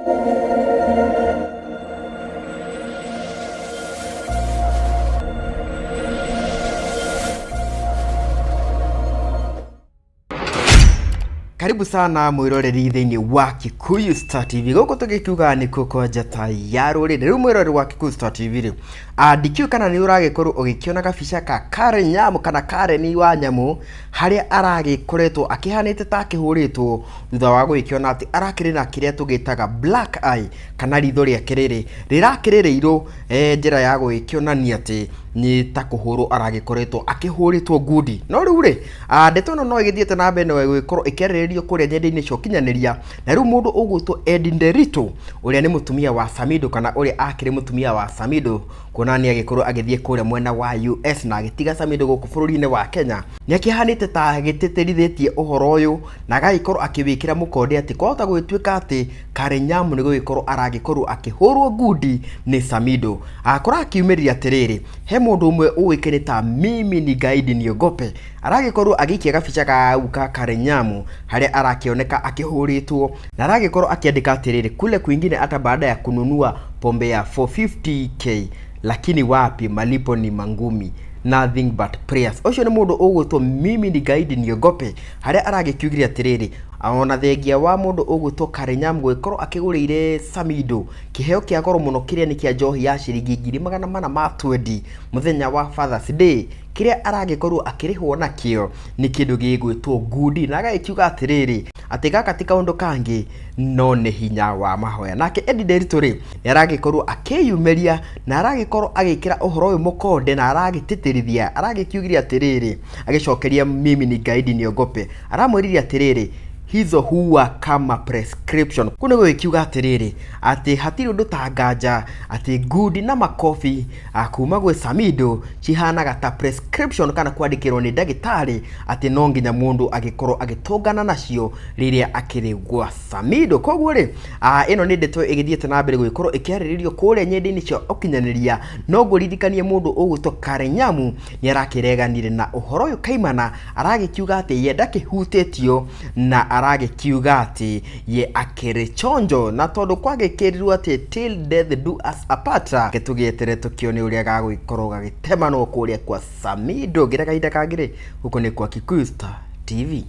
Karibu sana mwiroreri thĩinĩ wa Kikuyu Star TV. Gũkũ tũgĩkiuga nĩkuo kwa njata ya rũrĩrĩ. Rĩu mwĩroreri wa Kikuyu Star TV rĩ, ndikĩũĩ kana nĩ ũragĩkorwo ũgĩkĩona gabica ka Karen Nyamu kana Karen wa Nyamu harĩa aragĩkoretwo akĩhanĩte ta akĩhũrĩtwo thutha wa gũgĩkĩona atĩ arakĩrĩ na kĩrĩa tũgĩtaga black eye kana ritho rĩake rĩrĩ rĩrakĩrĩ rĩirũ njĩra ya gũgĩkĩonania atĩ nĩ ta kũhũrwo aragĩkoretwo akĩhũrĩtwo ngundi. No rĩu rĩ, ndeto ĩno no ĩgĩthiĩte na mbere na gũgĩkorwo ĩkĩarĩrĩrio kũrĩa nenda-inĩ cia ũkinyanĩria, na rĩu mũndũ ũgwĩtwo Eddie Nderitu ũrĩa nĩ mũtumia wa Samido kana ũrĩa akĩrĩ mũtumia wa Samido kuona nĩ agĩkorwo agĩthiĩ kũrĩa mwena wa US na agĩtiga Samido gũkũ bũrũri-inĩ wa Kenya, nĩ akĩhanĩte ta agĩtĩtĩrithĩtie ũhoro ũyũ na agagĩkorwo akĩwĩkĩra mũkonde atĩ kwahota gũgĩtuĩka atĩ Karen Nyamu nĩ gũgĩkorwo aragĩkorwo akĩhũrwo ngundi nĩ Samido. Kũrakiumĩrire atĩrĩrĩ, he mũndũ ũmwe ũĩkaine ta Mimi ni Gaidi Niogope aragĩkorwo agĩikia gabica kau ka Karen Nyamu harĩa arakĩoneka akĩhũrĩtwo na aragĩkorwo akĩandĩka atĩrĩrĩ, kule kwingine hata baada ya kununua pombe ya 450k lakini wapi malipo ni mangumi nothing but prayers. Ũcio nĩ mũndũ ũgwĩtwo Mimi ni Gaidi Niogope harĩa aragĩkiugire atĩrĩrĩ, ona thengia wa mũndũ ũgwĩtwo Karen Nyamu gũgĩkorwo akĩgũrĩire Samido kĩheo kĩa goro mũno kĩrĩa nĩ kĩa njohi ya ciringi 420,000 mũthenya wa Father's Day, kĩrĩa aragĩkorwo akĩrĩhwo nakĩo nĩ kĩndũ gĩgwĩtwo ngundi, na agagĩkiuga atĩrĩrĩ atĩ gaka ti kaũndũ kangĩ no nĩ hinya wa mahoya. Nake Eddie Nderitu rĩ, nĩ aragĩkorwo akĩyumĩria na aragĩkorwo agĩkĩra ũhoro ũyũ mũkonde na aragĩtĩtĩrithia, aragĩkiugire atĩrĩrĩ, agĩcokeria Mimi ni Gaidi Niogope, aramwĩrire atĩrĩrĩ, hizo huwa kama prescription. Kũu nĩ gũgĩkiuga atĩrĩrĩ atĩ hatirĩ ũndũ ta nganja atĩ ngundi na makobi kuma gwĩ Samido cihanaga ta prescription kana kwandĩkĩrwo nĩ ndagĩtarĩ atĩ no nginya mũndũ agĩkorwo agĩtũngana nacio rĩrĩa akĩrĩ gwa Samido. Koguo rĩ, ĩno nĩ ndeto ĩgĩthiĩte na mbere gũgĩkorwo ĩkĩarĩrĩrio kũrĩa nenda-inĩ cia ũkinyanĩria. No ngũririkanie mũndũ ũgwĩtwo Karen Nyamu nĩ arakĩreganire na ũhoro ũyũ kaimana, aragĩkiuga atĩ ye ndakĩhutĩtio na aragĩkiuga atĩ ye akĩrĩ chonjo, na tondũ kwagĩkĩrirwo atĩ till death do us apart, reke tũgĩetere tũkĩone ũrĩa gagũgĩkorwo gagĩtemanwo kũrĩa kwa Samido. Ngira kahinda kangĩ rĩ, gũkũ nĩ kwa Kikuyu Star TV.